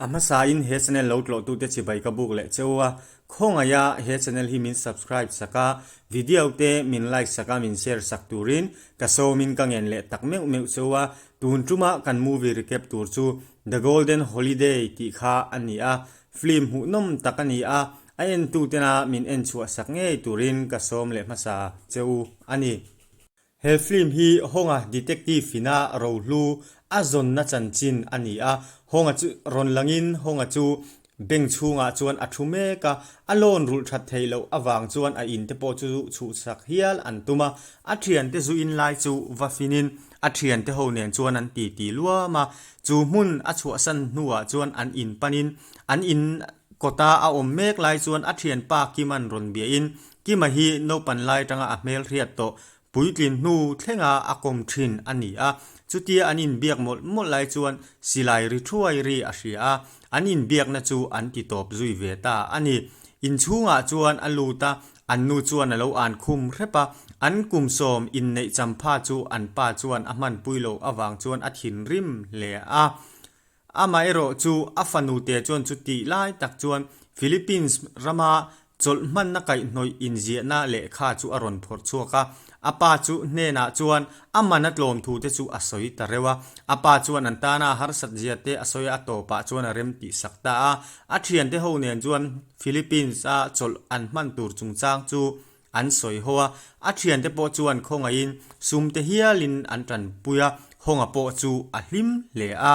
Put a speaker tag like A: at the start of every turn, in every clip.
A: A hmasain he channel lo tlawhtute chibai ka buk leh cheu a, khawngaih a he channel hi min subscribe sak a, video te min like sak a min share sak turin ka sawmin ka ngen leh tak meuh meuh cheu a, tun tuma kan movie recap tur chu The Golden Holiday tih kha a ni a, film hmuhnawm tak a ni a, a entutena min en chhuah sak ngei turin ka sawm leh hmasa cheu a ni. He film hi Hawnga detective ina rohlu a zawnna chanchin a ni a, Hawnga chu rawn langin Hawnga chu bank chhungah chuan a thu mek a, a loan rulh that theih loh avang chuan a in te pawh chu chhuhsak hial an tum a, a thiante zu in lai chu va finin a thiante ho nen chuan an titi luam a, chu hmun a chhuahsan hnuah chuan an in panin an in kawta a awm mek lai chuan a thianpa Kima'n rawn biahin Kima hi naupan lai atanga a hmel hriat tawh puitlin hnu thlenga a kawm thin a ni a. Chutia an inbiak mawlh mawlh lai chuan silai ri thuai ri a hria a, an inbiakna chu an ti tawp zui ve ta a ni. Inchhungah chuan a lut a, an nu chuan a lo an khum hrep a, an kum sawm inneih champha chu an pa chuan a hmanpui loh avang chuan a thinrim hle a. Amaherawh chu a fanu te chuan chutih lai tak chuan Philippines rama chawlh hmanna kaihhnawih inziahna lehkha chu a rawn phawrh chhuak a. A pa chu hnenah chuan a man a tlawm thu te chu a sawi ta reuh a. A pa chuan an tana a harsat zia te a sawi a, a tawpah chuan a rem tih sak ta a. A thiante ho nen chuan Philippines a chawlh an hman tur chungchang chu An sawi ho a, a thiante pawh chuan khawngaihin sum te hialin an tanpui a, Hawnga pawh chu a hlim hle a.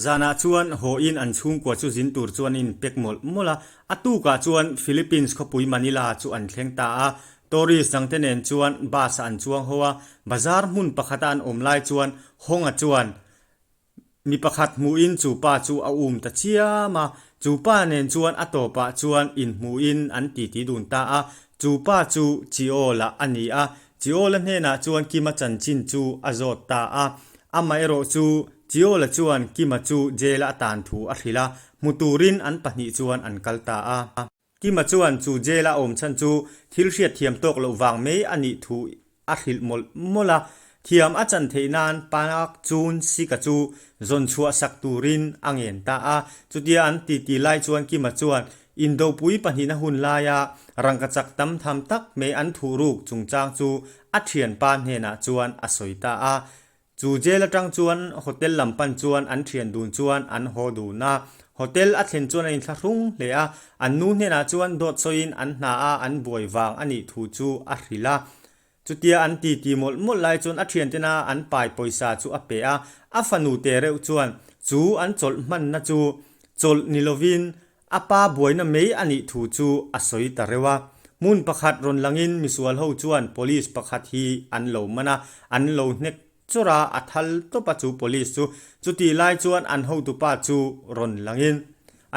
A: Zanah chuan hawhin an chhungkua chu zin tur chuan in pek mawlh mawlh a, a tukah chuan Philippines khawpui Manila chu an thleng ta a, tourist dangte nen chuan bus ah an chuang ho a, bazar hmun pakhata an awm lai chuan Hawnga chuan Mi pakhat hmuhin chu pa chu a um ta chiam a, chu pa nen chuan a tawpah chuan inhmuhin an titi dun ta a, chu pa chu Chiawla a ni a, Chiawla hnenah chuan Kima chanchin chu a zawt ta a, amaherawh chu Chiawla chuan Kima chu jail-a a tan thu a hrilh a, hmu turin an pahnih chuan an kal ta a. Kima chuan chu jail-a awm chhan chu thil hriatthiam tawk loh vang mai a nih thu a hrilh mawlh mawlh a, thiam a chan theih nan Panak Chun Sika chu zawn chhuah sak turin a ngen ta a. Chutia an titi lai chuan Kima chuan Indopui pahnihna hun laia rangkachak tam tham tak mai an thuh ruk chungchang chu a thianpa hnenah chuan a sawi ta a. Chu jail atang chuan hotel lam pan chuan an thian dun chuan an haw dun a. Hotel a thlen chuan a inthlahrung hle a, an nu hnenah chuan dawt sawiin an hna a an buai vang a nih thu chu a hrilh a. Chutia an ti ti mawlh mawlh lai chuan a thiantena an pai pawisa chu a pe a, a fanu te reuh chuan chu an chawlh hmanna chu chawlh ni lovin A pa buaina mai a nih thu chu a sawi ta reuh a. Hmun pakhat rawn langin misual ho chuan police pakhat hi an lo man a, an lo hnek chawrh a, a thal tawp a chu police chu. Chutih lai chuan an hotupa chu rawn langin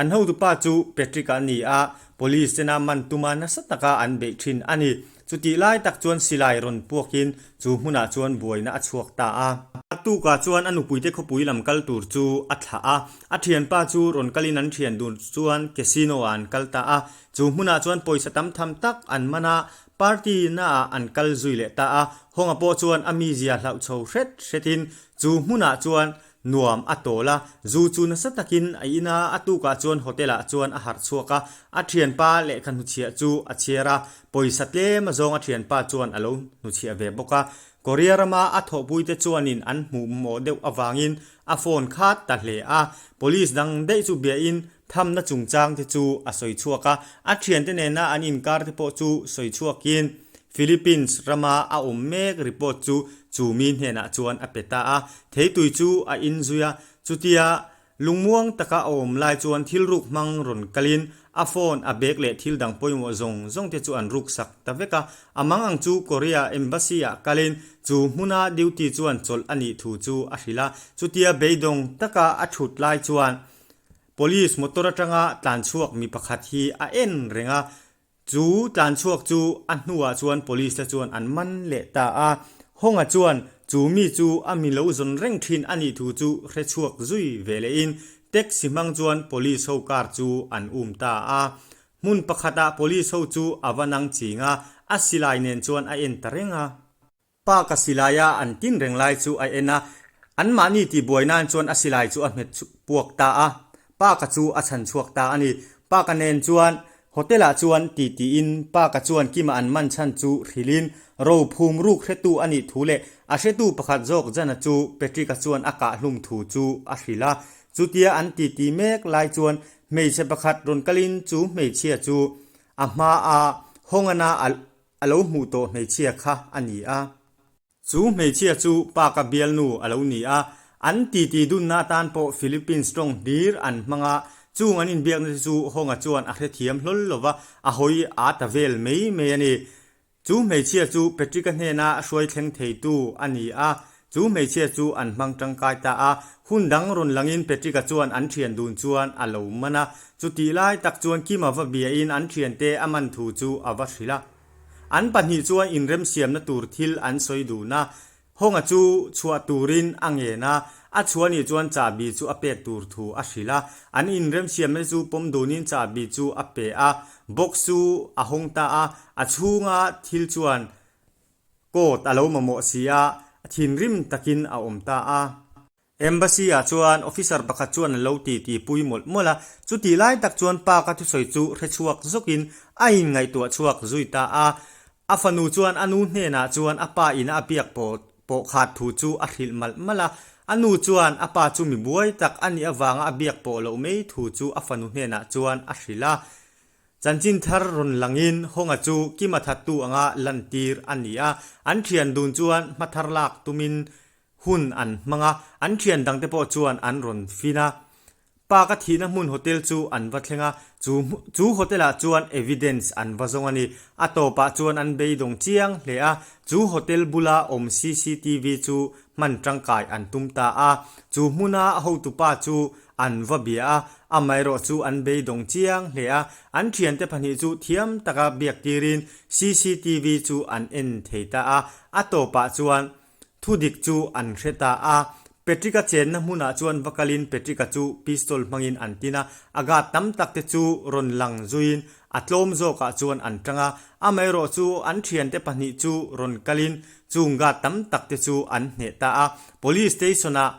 A: an hotupa chu Patrick-a a ni a, police tena man tuma nasa taka an beih thin a ni. Chutih lai tak chuan silai rawn puakin chu hmunah chuan buaina a chhuak ta a. A tukah chuan a nupuite khawpui lam kal tur chu a thlah a. A thianpa chu rawn kalin an thian dun chuan casino ah an kal ta a. Chu hmunah chuan pawisa tam tham tak an man a, party naah an kal zui leh ta a. Hawnga pawh chuan a mizia hlauh chho hret hretin chu hmunah chuan Nuam a tawl a, zu chu nasa takin a in a, a tukah chuan hotel ah chuan a harh chhuak a, a thianpa lehkha hnuchhiah chu a chhiar a, pawisa tlem azawng a thianpa chuan a lo hnuchhiah ve bawk a. Korea rama a thawhpuite chuanin an hmuh mawh deuh avangin a phone khat ta hle a, police dang daih chu biahin thamna chungchang te chu a sawi chhuak a, a thiante nena an inkar te pawh chu sawi chhuakin Philippines rama a awm mek report chu chu mi hnenah chuan a pe ta a, theitui chu a inzui a, chutia lungmuang taka a awm lai chuan thil ruk hmang rawn kalin a phone, a bag leh thil dang pawimawh zawng zawng te chu an ruk sak ta vek a, a mang ang chu Korea Embassy ah kalin chu hmuna duty chuan chawlh a nih thu chu a hrilh a, chutia beidawng taka a thut lai chuan Police motor atanga tlanchhuak mi pakhat hi a en reng a, Chu tlanchhuak chu a hnuah chuan police te chuan an man leh ta a, Hawnga chuan chu mi chu a mi lo zawn reng thin a nih thu chu hre chhuak zui ve lehin taxi hmang chuan police ho car chu an um ta a. Hmun pakhatah police ho chu a va nang ching a, a silai nen chuan a en ta reng a. Pa ka silai a an tin reng lai chu a en a, anmahni tihbuai nan chuan a silai chu a hmet puak ta a. Park-a chu a chhan chhuak ta a ni. Park-a nen chuan Hotel-ah chuan ti tiin Park-a chuan Kima an man chhan chu hrilhin ro phum ruk hretu a nih thu leh a hretu pakhat zawk Jana chu Patrick-a chuan a kah hlum thu chu a hrilh a. Chutia an titi mek lai chuan hmeichhe pakhat rawn kalin chu hmeichhia chu a hmaa Hawngana a lo hmuh tawh hmeichhia kha a ni a. Chu hmeichhia chu Park-a bialnu a lo ni a, an titi dunna atan pawh Philippines tawng hlir an hmang a, chung an inbiakna te chu Hawnga chuan a hrethiam hlawl lo va, a hawi a ta vel mai mai a ni. Chu hmeichhia chu Patrick-a hnena hruai thleng theitu a ni a, chu hmeichhia chu an hmang tangkai ta a, hun dang rawn langin Patrick-a chuan an thian dun chuan a lo man a, chutih lai tak chuan Kima va biain an thiante a man thu chu a va hrilh a. An pahnih chuan inremsiamna tur thil an sawi dun a, Hawnga chu chhuah turin a ngen a, a chhuah nih chuan chahbi chu a pek tur thu a hrilh a. An inremsiamna chu pawm dunin chahbi chu a pe a, box chu a hawng ta a, a chhunga thil chuan coat a lo mamawh si a, thinrim takin a awm ta a. Embassy ah chuan officer pakhat chuan a lo ti ti pui mawlh mawlh a, chutih lai tak chuan Park-a thusawi chu hre chhuak zawkin a inngaihtuah chhuak zui ta a. A fanu chuan a nu hnenah chuan a pa ina a biak pawh pawh khat thu chu a hrilh malh malh a. A nu chuan a pa chu mi buai tak a nih avanga a biak pawh loh mai thu chu a fanu hnenah chuan a hrilh a. Chanchin thar rawn langin Hawnga chu Kima thattu anga lantir a ni a, an thian dun chuan hma thar lak tumin Hun an hmang a, an thian dangte pawh chuan an rawn fin a. Park a thihna hmun hotel chu an va thleng a, chu chu hotel ah chuan evidence an va zawng a ni. A tawpah chuan an beidawng chiang hle a, chu hotel bula awm cctv chu hman tangkai an tum ta a. Chu hmuna hotupa chu an va bia a, amaherawh chu an beidawng chiang hle a, an thiante pahnih chu thiam taka biak tirin cctv chu an en thei ta a. A tawpah chuan Thudik chu an hre ta a, Patrick-a chenna hmunah chuan va kalin Patrick-a chu pistol hmangin an tin a, a guard tam tak te chu rawn lang zuiin a tlawm zawkah chuan an tang a, amaherawh chu an thiante pahnih chu rawn kalin chung guard tam tak te chu an hneh ta a, Police station-ah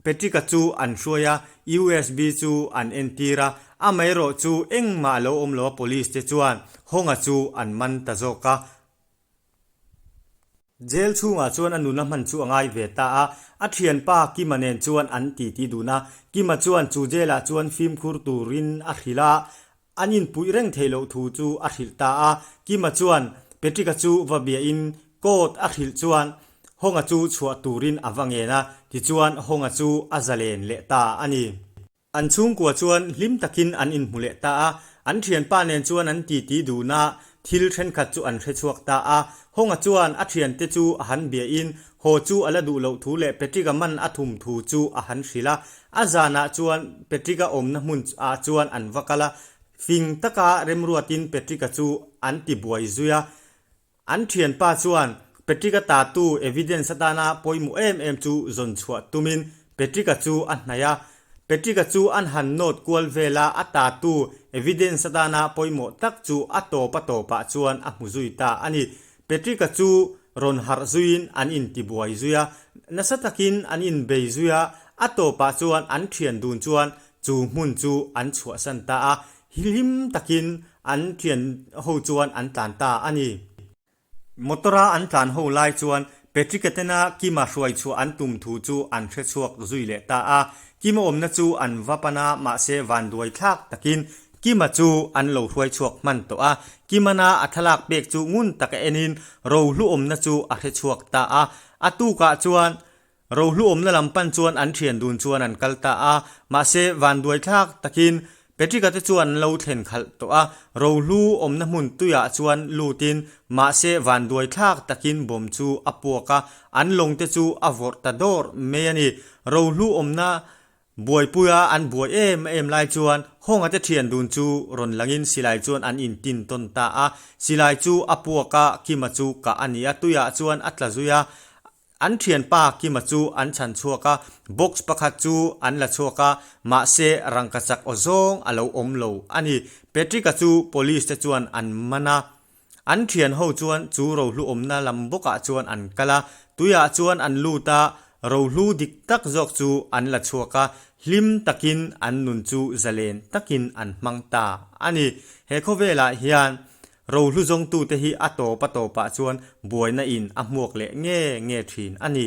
A: Patrick-a chu an hruai a, USB chu an entir a, amaherawh chu engmah a lo awm lo a Police te chuan Hawnga chu an man ta zawk a. Jail chhungah chuan a nuna hman chu a ngai ve ta a, a thianpa Kima nen chuan an titi dun a. Kima chuan chu jail-ah chuan fimkhur turin a hrilh a, an inpuih reng theih loh thu chu a hrilh ta a. Kima chuan Patrick-a chu va biahin court a hrilh chuan Hawnga chu chhuah turin a va ngen a, tichuan Hawnga chu a zalen leh ta a ni. An chhungkua chuan hlim takin an inhmu leh ta a, an thianpa nen chuan an titi dun a, thil thenkhat chu an hre chhuak ta a. Hawnga chuan a thiante chu a han biahin haw chu a la duh loh thu leh Patrick-a man a thum thu chu a han hrilh a. A zanah chuan Patrick-a awmna hmun ah chuan an va kal a, fing taka remruatin Patrick-a chu an ti buai zui a. An thianpa chuan Patrick-a tatu evidence atana pawimawh em em chu zawn chhuah tumin Patrick-a chu a hnaih a. Patrick-a chu an han nawt kual vel a, a tatu evidence atana pawimawh tak chu a tawp a tawpah chuan a hmu zui ta a ni. Patrick-a chu rawn harh zuiin an intibuai zui a, nasa takin an inbei zui a, a tawpah chuan an thian dun chuan chu hmun chu an chhuahsan ta a. Hlim takin an thian ho chuan an tlan ta a ni. Motor-a an tlan ho lai chuan Patrick-a tena Kima hruai chhuah an tum thu chu an hre chhuak zui leh ta a. Kima awmna chu an va pan a, mahse vanduai thlak takin Kima chu an lo hruai chhuak hman tawh a. Kimana a thlalak pek chu ngun taka enin rohlu awmna chu a hre chhuak ta a. A tukah chuan Rohlu awmna lam pan chuan an thian dun chuan an kal ta a, mahse vanduai thlak takin Patrick-a te chuan an lo thlen khalh tawh a, Rohlu awmna hmun tuiah chuan lutin mahse vanduai thlak takin bawm chu a puak a, an lawng te chu a vawrh ta dawr mai a ni. Rohlu awmna buaipuia an buai em em lai chuan Hawnga te thian dun chu rawn langin silai chuan an intin tawn ta a, silai chu a puak a, Kima chu kah a ni a, tuiah chuan a tla zui a, An thianpa Kima chu an chhan chhuak a, box pakhat chu an la chhuak a, mahse rangkachak aw zawng a lo awm lo a ni. Patrick-a chu police te chuan an man a, an thian ho chuan chu rohlu awmna lam bawkah chuan an kal a, tuiah chuan an lut a, Rohlu dik tak zawk chu an la chhuak a, hlim takin an nun chu zalen takin an hmang ta a ni. He khawvelah hian rohlu zawngtute hi a tawp a tawpah chuan buaina in a hmuak leh nge nge thin a ni.